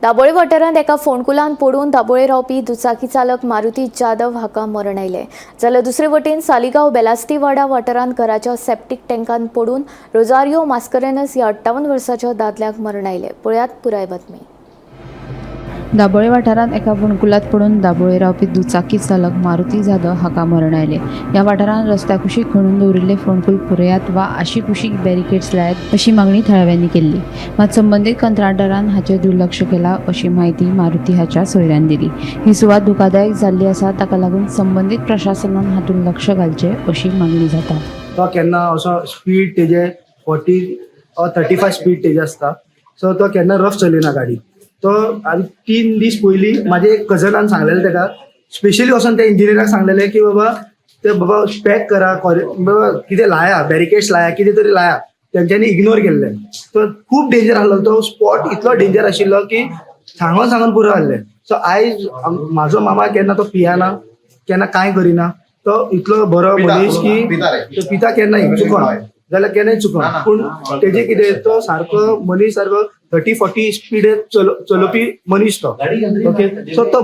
दाबोळे वाठारांत एका फोंडकुलांत पडून दाबोळे रावपी दुचाकी चालक मारुती जाधव हाका मरण आयलें. जाल्यार दुसरे वटेन सालिगांव बेलास्तीवाडा वाठारांत घराच्या सेप्टीक टँकांत पडून रोजारियो मास्करेनस ह्या 58 वर्साच्या दादल्याक मरण आयलें. पळयात पुराय बातमी. दाबोळे वाठारांत एका फोंडकुलांत पडून दाबोळे रावपी दुचाकी चालक मारुती जाधव हाका मरण आयलें. ह्या वाठारांत रस्त्या कुशीक खणून दवरिल्ले फोंडकूल पुरयात वा आशिकुशीक बॅरिकेड्स लायात अशी मागणी थळाव्यांनी केल्ली. मात संबंदीत कंत्राटदारान हाचेर दुर्लक्ष केलां अशी म्हायती मारुती हाच्या सोयऱ्यान दिली. ही सुवात धोकादायक जाल्ली आसा, ताका लागून संबंदीत प्रशासनान हातूंत लक्ष घालचें अशी मागणी जाता. तो केन्ना असो स्पीड तेजे 40 ऑर 35 स्पीड तेजे आसता. सो तो केन्ना रफ चलयना गाडी तो. आनी 3 दीस पयलीं म्हाजे एक कजनान सांगलेलें तेका, स्पेशली वचोन त्या इंजिनियराक सांगलेलें की बाबा ते बाबा पॅक करा, बाबा कितें लाया, बॅरिकेड्स लाया, कितें तरी लाया. तेंच्यांनी इग्नोर केल्लें. तो खूब डेंजर आसलो तो स्पॉट, इतलो डेंजर आशिल्लो की सांगोन सांगोन पुरो जाल्लें. सो आयज म्हाजो मामा केन्ना तो पियाना, केन्ना कांय करिना. तो इतलो बरो मनीस की तो पिता केन्नाय चुकोन जाल्यार केन्नाय चुकोन. पूण तेजे कितें, तो सारको मनीस सारको 30-40 स्पीड चलोवपी मनीस तो. ओके, सो तो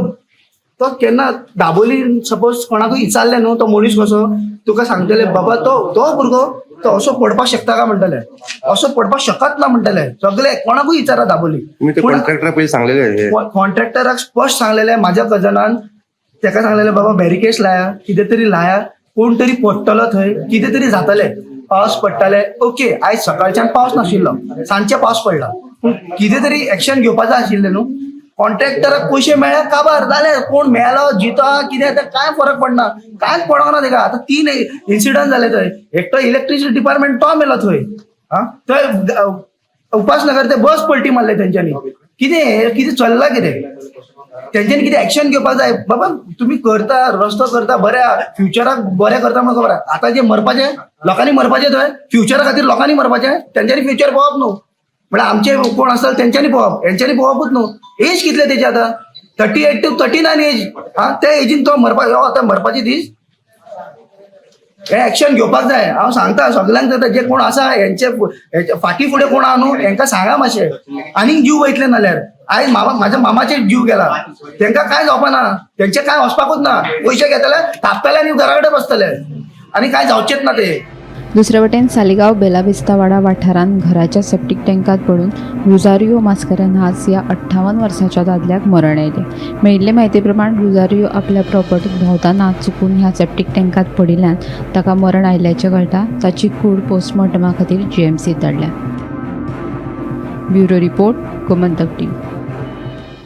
तो केन्ना दाबोली सपोज कोणाकूय विचारलें न्हू तो मनीस कसो, तुका सांगतले बाबा तो तो भुरगो तो असो पडपाक शकता का म्हणटले, असो पडपाक शकत ना म्हणटले. सगळे कोणाकूय विचारा दाबोली. तुम्ही ते पूण कॉन्ट्रॅक्टराक पयलीं सांगलेले हे? कॉन्ट्रॅक्टराक स्पश्ट सांगलेलें, म्हाज्या कजनान तेका सांगलेलें, बाबा बॅरिकेड्स लाया, कितें तरी लाया, कोण तरी पडटलो थंय, कितें तरी जातलें. पावस पडटाले, ओके, आयज सकाळच्यान पावस नाशिल्लो, सांजचे पावस पडला, पूण कितें तरी एक्शन घेवपाचें आशिल्लें न्हू. कॉन्ट्रॅक्टराक पयशे मेळ्ळे काबार जाले. कोण मेलो जितो कितें तें कांय फरक पडना, कांयच पडोंक ना तेका. आतां तीन इन्सिडंट जाले थंय. एकटो इलेक्ट्रिसिटी डिपार्टमेंट तो मेलो थंय. आं, थंय उपासनगर ते बस पलटी मारले तेंच्यांनी. कितें हें, कितें चल्लां कितें? तेंच्यांनी कितें एक्शन घेवपाक जाय. बाबा तुमी करता रस्तो करता, बऱ्या फ्युचराक बरें करता म्हणून खबर आहा. आतां जे मरपाचें लोकांनी मरपाचें थंय, फ्युचरा खातीर लोकांनी मरपाचें, तेंच्यांनी फ्युचर पळोवप न्हू. म्हळ्यार आमचे कोण आसतले तेंच्यांनी पळोवप, हेंच्यांनी पळोवपूच न्हू. एज कितले तेजी आतां? 38 to 39 age. हा, त्या एजीन तो मरपा यो आतां मरपाचे दीस. हे एक्शन घेवपाक जाय. हांव सांगता सगल्यांक जाता, जे कोण आसा हेंचे हेचे फाटीं फुडें कोण आहा न्हू, हेंकां सांगा मातशें, आनीक जीव वयतले. नाल्यार आयज मामा, म्हाज्या मामाचेर जीव गेला, तेंकां कांय जावपा ना, तेंचे कांय वचपाकूच ना. पयशे घेतले, थापतले आनी घरा कडेन बसतले आनी कांय जावचेच ना ते. दुसरे वटेन सालिगांव बेलाविस्तावाडा वाठारांत घराच्या सेप्टीक टँकांत पडून रुजारियो मास्करेन्हास ह्या 58 वर्साच्या दादल्याक मरण आयलें. मेळिल्ले म्हायती प्रमाण रुजारियो आपल्या प्रॉपर्टीत भोंवतना चुकून ह्या सेप्टीक टँकांत पडिल्ल्यान ताका मरण आयिल्ल्याचें कळटा. ताची कूड पोस्टमॉर्टमा खातीर जीएमसीत धाडल्या. Bureau report, Gomantak TV.